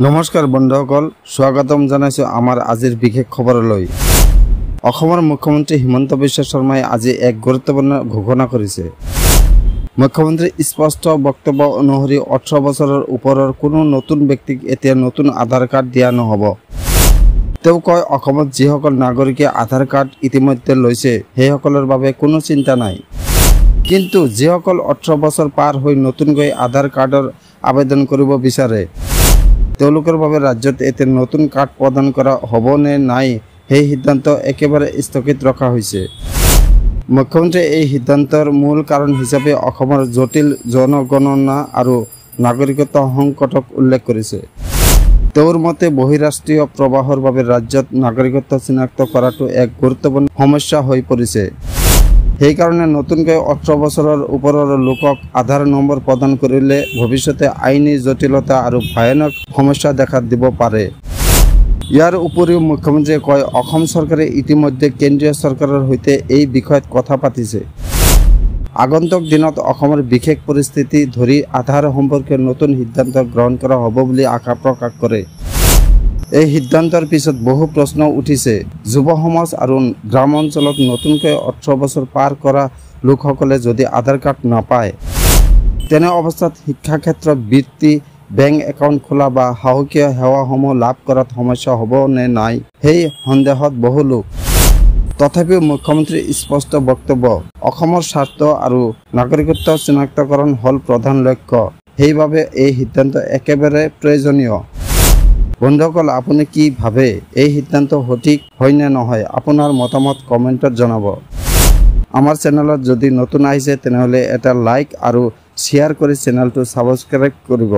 নমস্কাৰ বন্ধুসকল, স্বাগতম জনাইছোঁ আমাৰ আজিৰ বিশেষ খবৰলৈ। অসমৰ মুখ্যমন্ত্ৰী হিমন্ত বিশ্ব শৰ্মাই আজি এক গুৰুত্বপূৰ্ণ ঘোষণা কৰিছে। মুখ্যমন্ত্ৰীৰ স্পষ্ট বক্তব্য অনুসৰি 18 বছৰৰ ওপৰৰ কোনো নতুন ব্যক্তিক এতিয়া নতুন আধাৰ কাৰ্ড দিয়া নহ'ব। তেওঁ কয়, অসমত যিসকল নাগৰিকে আধাৰ কাৰ্ড ইতিমধ্যে লৈছে সেইসকলৰ বাবে কোনো চিন্তা নাই। কিন্তু যিসকল 18 বছৰ পাৰ হৈ নতুনকৈ আধাৰ কাৰ্ডৰ আবেদন কৰিব বিচাৰে তেওঁলোকৰ বাবে ৰাজ্যত এতিয়া নতুন কাৰ্ড প্ৰদান কৰা হ'ব নে নাই সেই সিদ্ধান্ত একেবাৰে স্থগিত ৰখা হৈছে। মুখ্যমন্ত্ৰীয়ে এই সিদ্ধান্তৰ মূল কাৰণ হিচাপে অসমৰ জটিল জনগণনা আৰু নাগৰিকত্ব সংকটক উল্লেখ কৰিছে। তেওঁৰ মতে বহিৰাষ্ট্ৰীয় প্ৰবাহৰ বাবে ৰাজ্যত নাগৰিকত্ব চিনাক্ত কৰাটো এক গুৰুত্বপূৰ্ণ সমস্যা হৈ পৰিছে। সেইকাৰণে নতুনকৈ 18 বছৰৰ ওপৰৰ লোকক আধাৰ নম্বৰ প্ৰদান কৰিলে ভৱিষ্যতে আইনী জটিলতা আৰু ভয়ানক সমস্যা দেখা দিব পাৰে। ইয়াৰ উপৰিও মুখ্যমন্ত্ৰীয়ে কয়, অসম চৰকাৰে ইতিমধ্যে কেন্দ্ৰীয় চৰকাৰৰ সৈতে এই বিষয়ত কথা পাতিছে। আগন্তুক দিনত অসমৰ বিশেষ পৰিস্থিতি ধৰি আধাৰ সম্পৰ্কীয় নতুন সিদ্ধান্ত গ্ৰহণ কৰা হ'ব বুলি আশা প্ৰকাশ কৰে। এই সিদ্ধান্তৰ পিছত বহু প্ৰশ্ন উঠিছে। যুৱ সমাজ আৰু গ্ৰাম অঞ্চলত নতুনকৈ 18 বছৰ পাৰ কৰা লোকসকলে যদি আধাৰ কাৰ্ড নাপায়, তেনে অৱস্থাত শিক্ষাক্ষেত্ৰ, বৃত্তি, বেংক একাউণ্ট খোলা বা শাসকীয় সেৱাসমূহ লাভ কৰাত সমস্যা হ'ব নে নাই সেই সন্দেহত বহু লোক। তথাপিও মুখ্যমন্ত্ৰীৰ স্পষ্ট বক্তব্য, অসমৰ স্বাৰ্থ আৰু নাগৰিকত্ব চিনাক্তকৰণ হ'ল প্ৰধান লক্ষ্য। সেইবাবে এই সিদ্ধান্ত একেবাৰে প্ৰয়োজনীয়। বন্ধুসকল, আপুনি কি ভাবে, এই সিদ্ধান্ত সঠিক হয় নে নহয়? আপোনাৰ মতামত কমেণ্টত জনাব। আমাৰ চেনেলত যদি নতুন আহিছে তেনেহ'লে এটা লাইক আৰু শ্বেয়াৰ কৰি চেনেলটো ছাবস্ক্ৰাইব কৰিব।